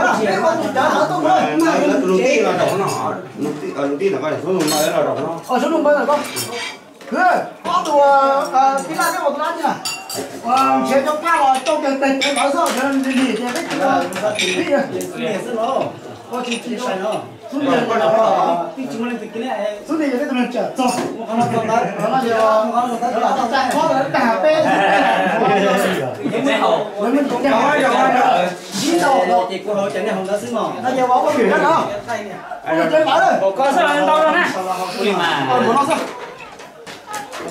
Lub tij no rau no, lub tij no, lub tij no, lub tij no, lub tij no. Ob tug tij laug neb ua tus dab tsi na? Nrhiav cov paj los coj kiag tes pem lawv xwb, nrhiav li li tias peb tsis, xub ntiag yog peb tus neeg tseem txog, no ces tag peb, lawv me ntsis tau, no ces ua ua pim no, ua ua lawm, ua no xwb.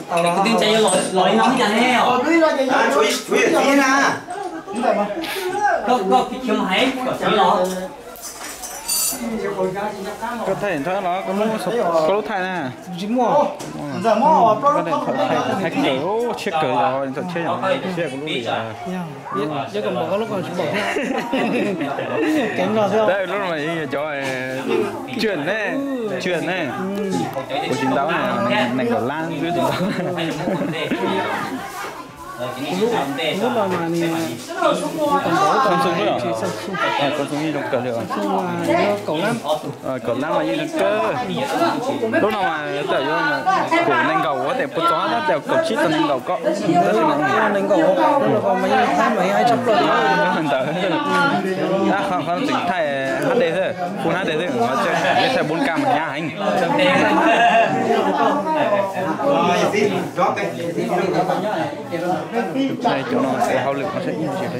Kwv tij ntse yuav los li no ib yam ne. Koj khiav mus hais kom tsev los. Koj thaij nrab los, koj lub thaij na. Tsis muaj. Koj thaij kawg, tshiab kawg, thaum tshiab yog, tshiab kuv lub li. Yog kom npaum koj lub ko tsis npaum thiab. Kev no thiab. Lub no mas yog cov tswm ne, tswm ne. Kuv tsis ntau, nees nkaum lab xwb tsis ntau. Kuv lub no mas nws, kuv tus npaum, kuv tus npaum tsis xav xu, kuv tus npaum zoo kawg li, xav xu mas yog kaum lab. Kaum lab mas yeej zoo kawg. Lub no mas tawm yuav kaum nees nkaum ua tes puas txog tab sis kaum tsib txog nees nkaum ko. Tab sis mas nees nkaum mas yeej thaij mas yeej tshaj plaws ntawd. Qhov no tseem thaij H D xwb, full H D xwb, yeej thaij bốn K mas hnyav heev. Cov no ua hauj lwm no saib ib ntsis.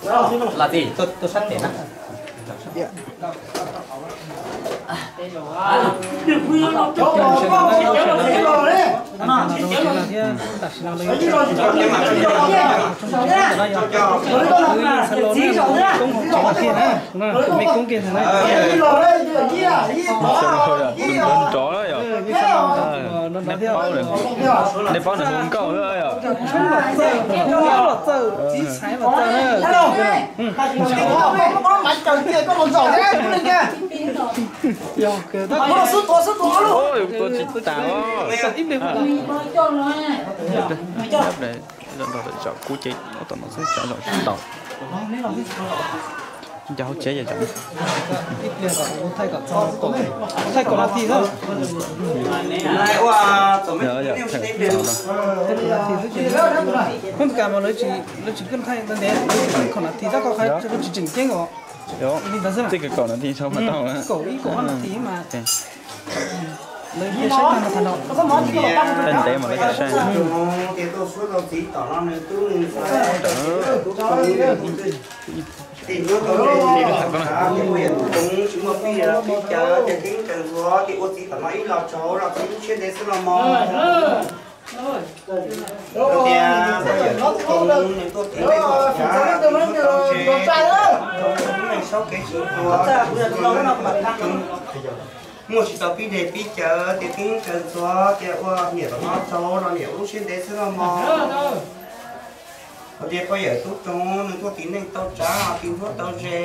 Tam sim no lawv yeej txhais los na, koob hauv tsev no thiab na, me koob kiag ntag na. Nrov nrov yom. Nej paub nws hu nkauj xwb yom. Tshoob los txawj, tshoob los txawj, txiv xaiv los txawj na. Tua tsis tas os. Zaum kub ces tom no xwb, zaum tsis tau. Cov hauv tsev ces thaij kaum nas this xwb. Koj mus kas mas lawv tsis, lawv tsis pheej thaij ntev, lawv tsis pheej kaum nas this tab koj qhia lawv tsis tseem ceeb os. Li ntawd xwb na. Kaum ib kaum ob nas this mas lawv thiaj saib tag no tham no. Thaij ntev mas lawv thiaj saib. Tim ub tau ze, tub tub tsis muaj plig, pib cav ces keeb raws ntxuav ces ua txiv tom no ib los tsaus los txiv lub siab ntev xwb los mog. Tias tub tub nws tuaj tim neej tau tsav, tau ze, tub tub lub neej saub kev tsis tuag, muaj tsis tau pib deg pib cawv ces keeb raws ntxuav ces ua niam tom no tsaus los niam ua lub siab ntev xwb los mog. Hos tias poj yawm tub tub nws tuaj tim neej tau tsav, tim nruab tau ze,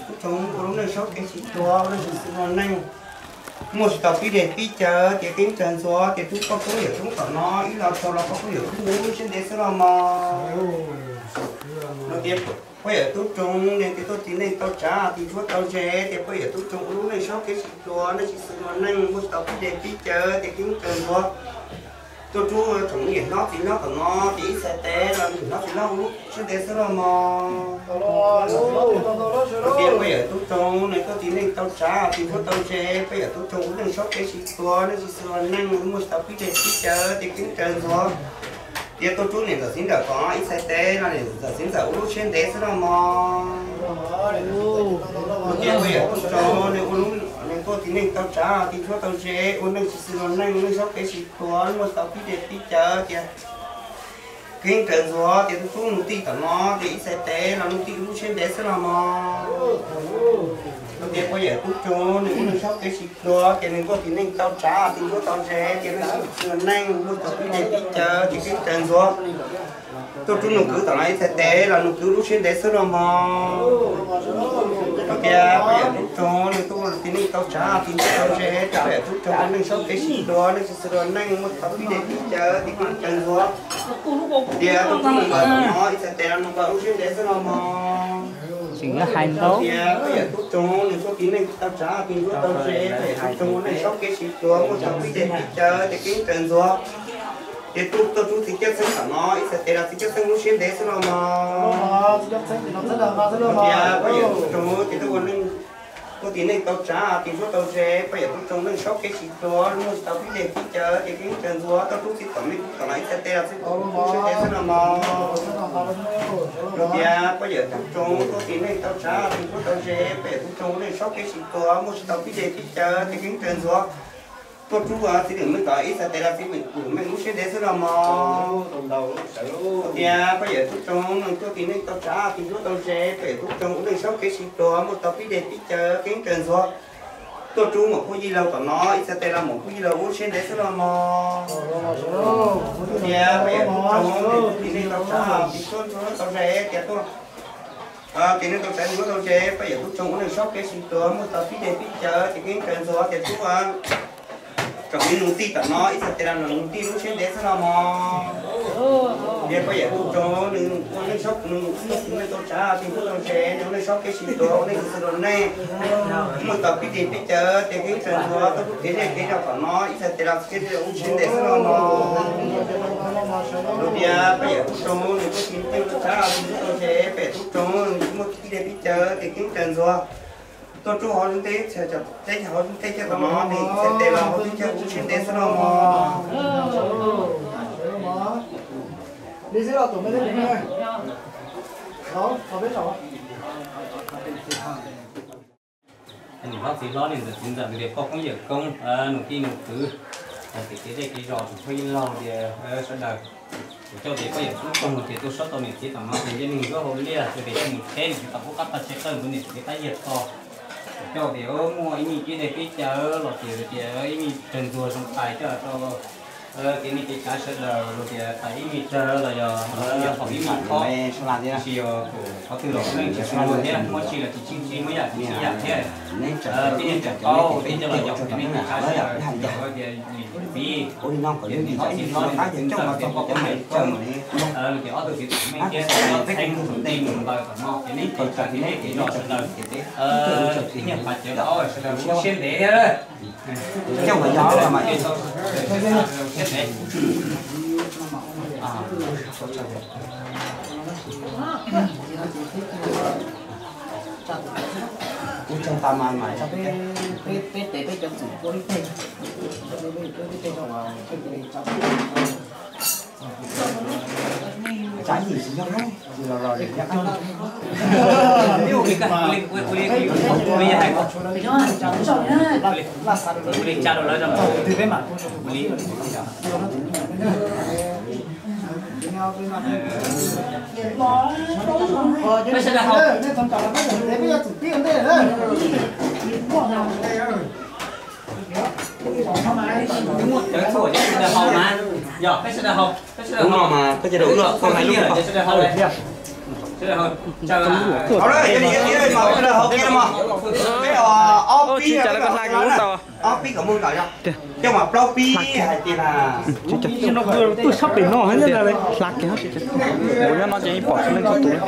tub tub ua lub neej saub kev tsis tuag, ua neej tsis txwm ua neej, muaj tsis tau pib deg pib cawv ces keeb raws ntxuav ces tub poj tub yawm tub tom no ib los tsaus los poj tub yawm tub mus lub siab ntev xwb los mog. Hos tias Poj yawm tub roog nws tias tuaj txiv neej tau tsav, txiv ntsuab tau ze, tias poj yawm tub roog ua lub neej saub kev sib hlua, neej tsis xws luag neej, muaj tau pib dej pib cawv, tias keeb raws ntxuav. Tuaj rub tsoom niam hlob txiv hlob tom no, tias ib txhais tes los niam hlob txiv hlob ua lub siab ntev xwb los mog. Tias poj yawm tub roog nws tuaj txiv neej tau tsav, txiv ntsuab tau ze, poj yawm tub roog ua neej saub kev sib hlua, neej tsis xws luag neej, muaj tsis tau pib dej pib cawv, tias keeb raws ntxuav. Tias tuaj rub niam ntxawm txiv ntxawm tom no ib txhais tes los niam ntxawm txiv ntxawm ua lub siab ntev xwb los mog. Tias poj yawm tub roog nws ua lub, nws tuaj txiv neej tau tsav, txiv ntsuab tau ze, ua neej tsis xws luag neej, neej saub kev sib hlua, muaj tsis tau pib dej pib cawv, tias keeb raws ntxuav. Tias tuaj rub nus tij tom no, tias ib txhais tes los nus tij ua lub siab ntev xwb los mog. Tias poj yawm tub roog nws ua neej saub kev sib hlua, tias nws tuaj txiv neej tau tsav, txiv ntsuab tau ze, tias neej tsis xws luag neej, muaj tsis tau pib dej pib cawv, tias keeb raws ntxuav. Tuaj rub nus kwv tom no ib txhais tes los nus kwv ua lub siab ntev xwb los mog. Tias poj yawm tub roog nws tuaj txiv neej tau tsav, txiv ntsuab tau ze, tias poj yawm tub roog ua neej saub kev sib hlua, neej tsis xws luag neej, muaj tsis tau pib dej pib cawv, tias keeb raws ntxuav. Tias tuaj rub nus npaws tom no ib txhais tes los nus npaws ua lub siab ntev xwb los mog. Tias poj yawm tub roog nws tuaj txiv neej tau tsav, txiv ntsuab tau ze, poj yawm tub roog ua neej saub kev sib hlua, muaj tsis tau pib dej pib cawv, tias keeb raws ntxuav. Tias tuaj rub txiv Caj Xeeb tom no ib txhais tes los txiv Caj Xeeb ua lub siab ntev xwb los mog. Tias poj yawm tub roog tias tuaj ua neej, tuaj txiv neej tau tsav, txiv ntsuab tau ze, poj yawm tub roog neej saub kev sib hlua, muaj tsis tau pib dej pib cawv, tias keeb raws ntxuav. Tuaj rub txiv tom me kub tom no ib txhais tes los txiv tom me kub siab ntev xwb los mog. Tias poj yawm tub roog tuaj txiv neej tau tsav, txiv ntsuab tau ze, poj yawm tub roog ua neej saub kev sib hlua, muaj tsis tau pib dej pib cawv, tias keeb raws ntxuav. Tuaj rub txiv lwm meej tom ib txhais tes los txiv lwm meej ua lub siab ntev xwb los mog. Tias poj yawm tub roog nws tuaj txiv neej tau tsav, txiv ntsuab tau ze, poj yawm tub roog ua neej saub kev sib hlua, muaj tsis tau pib dej pib cawv, keeb raws ntxuav. Tuaj rub maum Phuj Yij Laug tom no ib txhais tes los maum Phuj Yij Laug ua lub siab ntev xwb los mog. Tias poj yawm tub roog nws tuaj txiv neej tau tsav, txiv ntsuab tau ze, tias tuaj txiv neej tau tsav, txiv ntsuab tau ze, poj yawm tub roog ua neej saub kev sib hlua, muaj tsis tau pib dej pib cawv, tias keeb raws ntxuav. Tias rub tsoom me nus tij tom no ib txhais tes los nus tij lub siab ntev xwb los mog. Tias poj yawm tub roog nws ua neej saub, nws tuaj txiv neej tau tsav, txiv ntsuab tau ze, nws ua neej saub kev sib hlua, ua neej tsis xws luag neej, muaj tsis tau pib dej pib cawv, tias keeb raws ntxuav. Tuaj rub kev zej kev zog tom no ib txhais tes los txiv kev zej ua lub siab ntev xwb los mog. Tias poj yawm tub roog nws tuaj txiv neej tau tsav, txiv ntsuab tau ze, poj yawm tub roog nws muaj pib dej pib cawv, tias keeb raws ntxuav. Tuaj rub hauv lub ntiaj teb, teb chaws hauv lub ntiaj teb chaws tom no nws txhais tes los hauv teb chaws ua lub siab ntev xwb los mog. Niam hlob txiv hlob, niam ntxawm txiv ntxawm, nws tias poj koob yawm koob, nus tij nus kwv, tias kev zej kev zos, tsoom phooj ywg laug tias sawv daws. Kuv coj tias poj yawm tub roog tias tuaj saub tau niam txiv tom no tias yog neeg nyob hauv liaj, tias coj mus tsheb, nws tsis tau pub qab tag tsheb qawj ntu niam txiv qab yias to. Kuv coj tias muaj ib me pib dej pib cawv los tias tias ib me raws ntxuag zoo tais coj rau kev neej kev tsav sawv daws los tias tais ib me rawg los yog haum ib me qho, tsis yog qhov twg los neej tsis xws luag thiab, muaj tsi los tsis tsheej tsi, muaj yam tsis tsheej yam thiab. Tib neeg tseem paub, tib coj los yog kev neej kev tsav sawv daws, tias niam txiv, tias niam txiv hlob, niam txiv hlob, niam txiv ntxawm, tias poj koob yawm koob, los tias ob tug txiv tseem meej thiab tseem txheeb tus tij tus ntaws tom no, kev neej kev tsav kev zej kev zos sawv daws. Ib nyuag qhov cawv paub sawv daws ua siab ntev thiab. Peb tes peb cov txwm ua ib teg, peb tes rau peb tes rau tsav yim tsis nyob qab, los los nyob qab. Ua li tsa rau lawv, peb mam ua li. Peb sawv daws haus. Cov tshuaj cov sawv daws haus mas. Yog peb sawv daws haus, peb sawv daws haus. Cov sawv daws haus. Haus lawm, yog li, yog li, mas peb sawv daws haus kiag mas. Peb ob pib, peb mam ua na. Ob pib kom muaj ntau yog coj mas plaub pib hais tias na. Tuaj sab pem no hla kev. Kuv nyob no ces pom tsis leej txhua tus.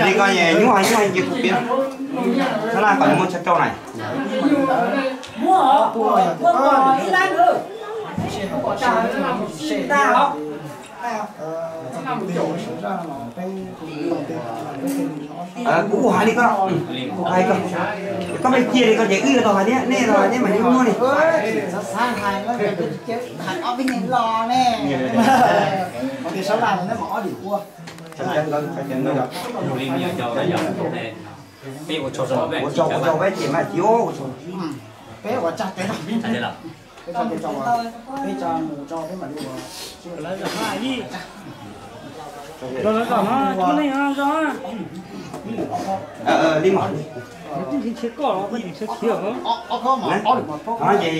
Li ko nyuaj nyuaj ces kuv piav, sab laj kom muaj tshaj rau na. Kuv hais li ko, koj me cia li ko ces wb yuav tau hais thiab, nej tau hais thiab mas nyuaj nyuaj li. Hais ob peb nyeem los ne, sab laj no nej mas ob dim ua. Ua tsaug ua tsaug peb ces mas tsis ua tsaug. Peb ua tsaug peb, peb tsa mus tso peb mam li ua. Li mas, ces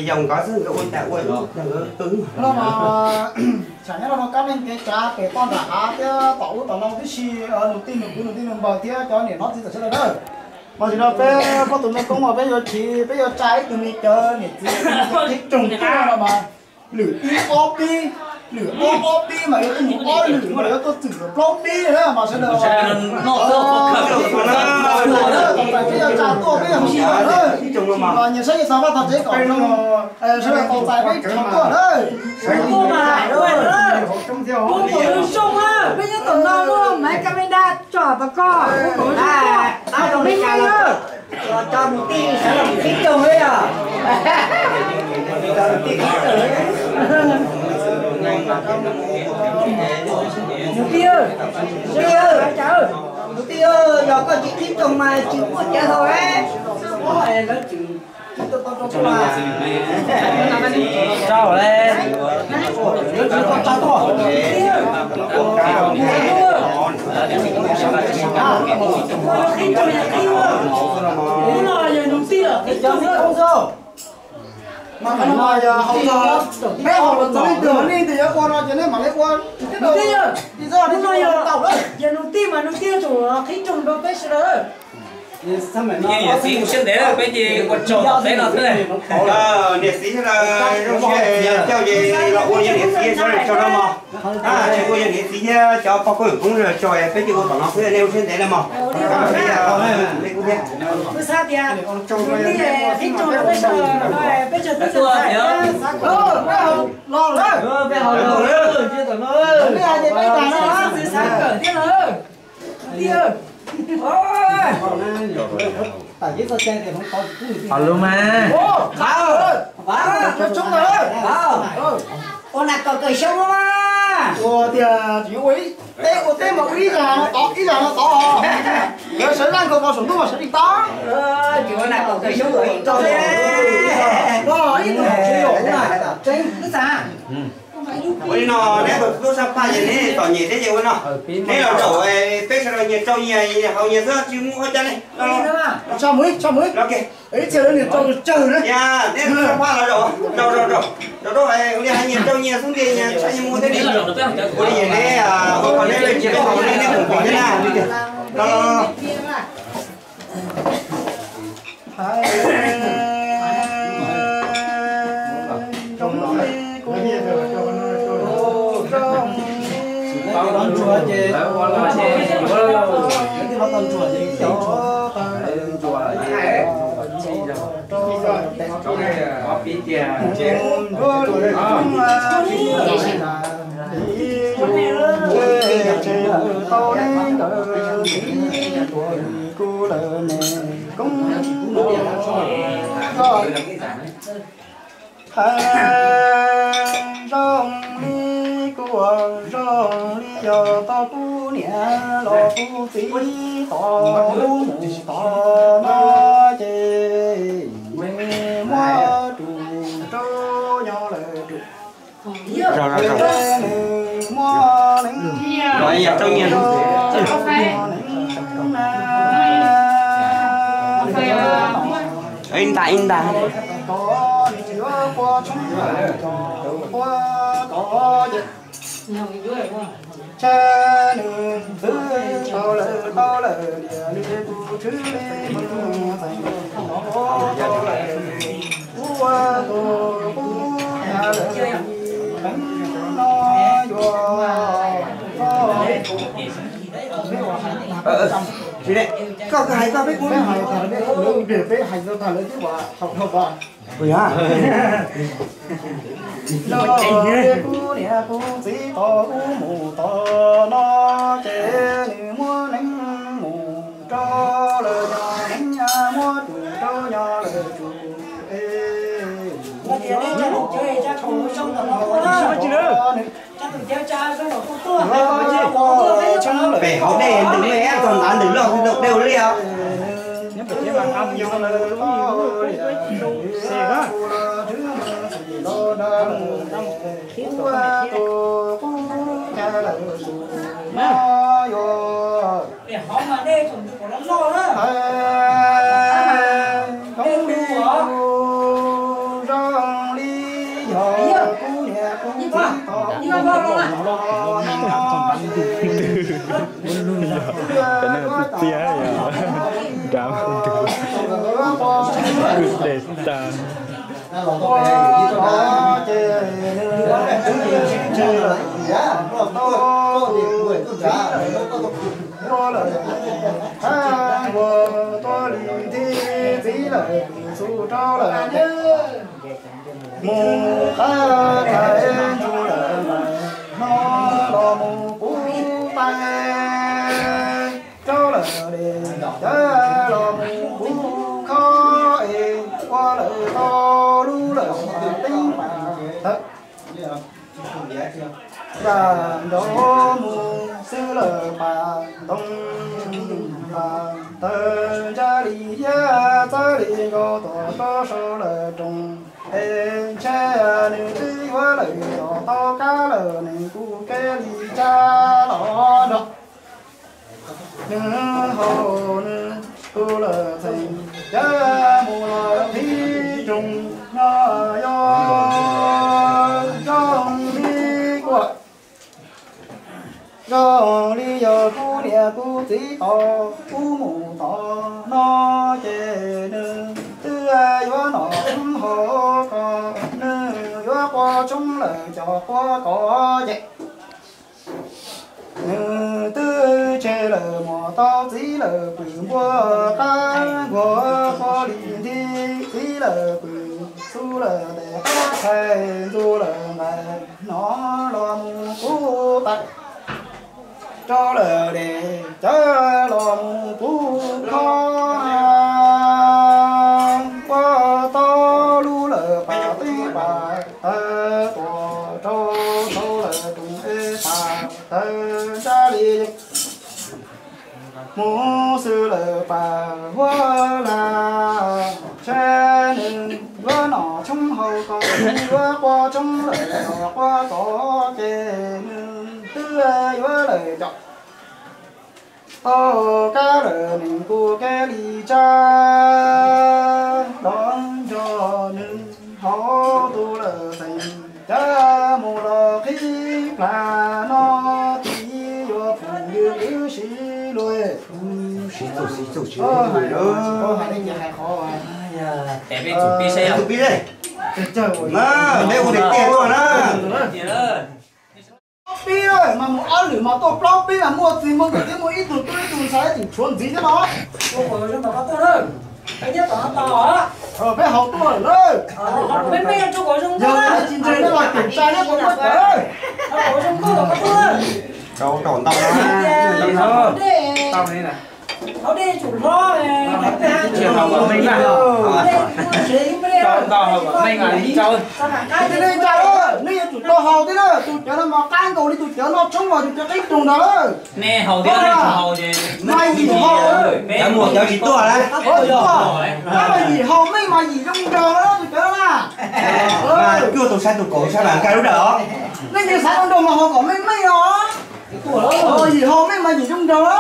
yog nkawd xwb nkawd ua tas ua, nkawd qw. Tsam nyob rau no kab neeg kev tsav pem toj nram hav thiab tom ub tom no tib si, nus tij nus kwv nus tij nus npawg thiab cov niam hlob txiv ntxawm sawv daws na. Mas sim no peb pob tus me koob mas peb yuav chiv, peb yuav tsa ib tug me cawv niam txiv qhib rooj tuaj no mas lwm ib ob pib, lwm ob ob pib mas yuav tuaj mus ob lwm mas yuav tuaj txwm plaub pib na mas sawv daws. Txais peb yuav tsa tuaj peb yuav mus na. Mas nyias saib nyias txog vaj txog tsev kom sawv daws tau txais peb tsev tuaj na. Kuv kom zoo zoo na, peb nyob tom no muaj maiv ka me da tsom tom koj, kuv kom zoo zoo. Peb nyob na. Los tso tus tij sawv los qhib rooj li os. Tus tij, tus tij, tus tij, yog koj tsis qhib rooj mas tsis muaj cawv haus. Tau le. Mas qhov no yog hauv txog peb haus los txog leej twg leej twg yuav ua no ces nej mam li ua. Hnub no yog nus tij mas nus tij yuav tsum qhib rooj rau peb sawv daws. Niam txiv mus siab ntev lawm peb ces ua tsaug tom teb no xwb. Niam txiv sawv daws zoo siab coj ces los ua yog niam txiv sawv daws tsaug no mog. Tsis ua yog niam txiv thiab cov pog koob yawm koob sawv daws tsaug, peb ces ua tom no xwb nej ua siab ntev lawm mog. Peb tsaug tib tug. Ho lus mas. Ua nas kom kawm xyoob mas. Ua tias tsis ua ib teb, ua teb mas ua ib zag no tod ib zag no tod. Lawv sawv laj nkaus tau saum ntuj mas sawv tsis tau. Tsis ua nas kom kawm xyoob ua ib tau li. Ib tug tsis yog na. Tseeb xwb xav. Ua li no neb tau tub sab phaj ces neb txom nyem thiab ces ua no, neb los zaum peb sawv daws nyias rau nyias haus nyias xwb tsis muaj ua cas li. Tso mus, tso mus. Ib txhia lawv niag rau tsawg na. Neb tub sab phaj los zaum, zaum zaum zaum, ua li hais nyias rau nyias xub ntiag nyias tshaj nyias muag thiab li. Ua li ces neb ua qhov neb tsis tau haus neb, neb koom pom thiab na. Los los los. Tau ntsuag ces, tau ntsuag ces, tau ntsuag ces, zoo li kuj zoo li yog tau kuv niam los kuv txiv tos kuv mus tos no ces muab tus rau nyob lawm tus. Rau, rau, rau. Muab neeb, muab neeb na. Ib nta, ib nta. Tod nws yuav qua tshoob lawm cov qua tod ces ntshe nws twb tau lawm tau lawm liam li tus tswv li mus txeem tau lawm. Ua tus qub nyab lawm, peev no yuav. Tsis ne, koj hais koj, peb kuv peb hais tag lawm twb ua haum dhau pas. Los kuv niam kuv txiv tos kuv mus tos no ces nws muab neeb mus rau lawm, yog neeb muab tus rau nyob lawm tus es. Pem hauv dej ntws me txog ntav ntws loj, dej ua liaj. Zoo li, zoo li yog kuv niam kuv txiv tos kuv mus tos no ces txiv yog nrab ntws kwj dej tag. Ua no ces nws twb tsis tseg lawm, tau tus txiv lawm, ua lawm, thab nkuag tuaj li nthi, txiv lawm pw xu rau lawm ces mus qab tais ntxuag lawm, no los mus pub tais rau lawm li, cov los mus pub khob es ua lawm tau lub lawm teeb pas tawg. Yam nrov mus xwb lawm pas ntoo pas tawg, ntsaj li hiab txawb li nkaus tuaj rau saum lawm rooj es ntshe nws twb yuav lawm cov tau kab lawm, nws kuj kev li tsab los nrog nws haus nws tus lawm txheem cab mus los qhib rooj no yog zoo li kuj zoo li yog kuv niam kuv txiv tos kuv mus tos no ces nws twb yuav noj haus kho, nws yuav qua tshoob lawm cov qua kov ces nws twb tseg lawm muam tau txiv lawm pw npua qab nkuag pog li nthi, txiv lawm pw xu lawm tes qab thais ntxuag lawm nqaij no los mus pub tais rau lawm li, cab los mus pub khob na, ua tau lub lawm pas teeb pas tawg tuaj rau saum lawm rooj es pas tawg ntsaj li mus xwb lawm pas huab laj, ntshe nws yuav noj tshoob haus kho, nws yuav qua tshoob lawm los qua kov ces nws twb yuav lawm cov tau kab lawm, nws kuj kev li tsab los nrog nws haus tus lawm txheem cab mus los qhib plas no txiv yuav pum yws kwv sib luag. Peb ua tiag tiag tuaj na. Pib mas mus ob lwm mas tuaj plaub peb mas muaj txiv muaj nkawm thiab muaj ib tug tub ib tug ntxhais tseem tshuav ntxiv thiab no. Peb haus tuaj lawm na. Yog tsis ntseeg no los keem tsa thiab kuv muab cawm. Rau rau ntau na. Tsis haus kom meej na. Rau ntau haus kom meej na. Tsis ntseeg, nej yuav tsum tau haus thiab na. Tus cawv no mas qab nkaus li tus cawv noj tshoob los tus cawv qib roog ntawd. Nej haus thiab nej tsis haus ces mas yim haus. Cov muam cov tsis tuaj na. Mas yim haus meej mas yim zoo nraug na tus cawv na. Mas cuaj tus saib tus kaum saib mas nkag lub dawm os. Nej ntsia xav zoo nraug mas haus kom meej meej os. Yim haus meej mas yim zoo nraug na.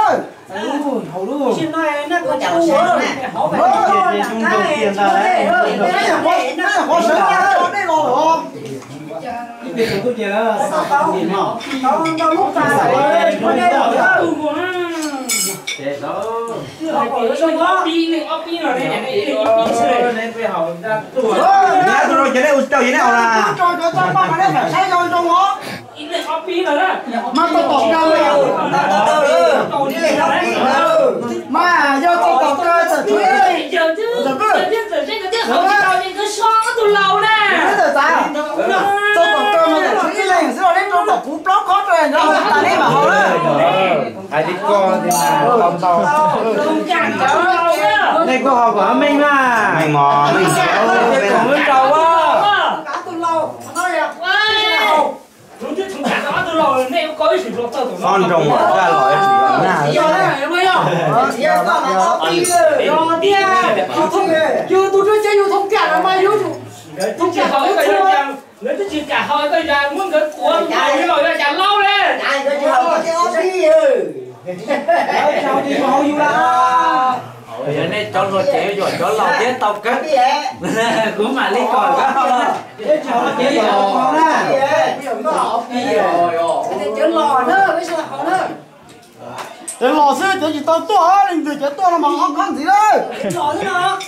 Mas tau tom kawg, mas yog tau tom kawg txawm tshuav ib leeg. Txawm tom kawg mas txawm tshuav ib leeg xwb los neb rau kom kuv plaub khob rau nrad tas neb mam haus na. Hais li ko, nej kuj haus kom meej na. Meej mos, meej mos rau. Ob nroog mas daj los tsis los nag. Yus tus rau ces yus thoob tiam no mas yus thoob tiam, nkawd twb tsis kam haus koj yog cas muab nkawd tuav mus los yog cas laub li. Yog nej cov hluas ces yuav yuam cov laus thiab tau kawg. Kuv mam li kom koj. Cov los xwb cov tsis tau tuaj, leej twg cov tuaj no mas ob khob ntxiv lawm.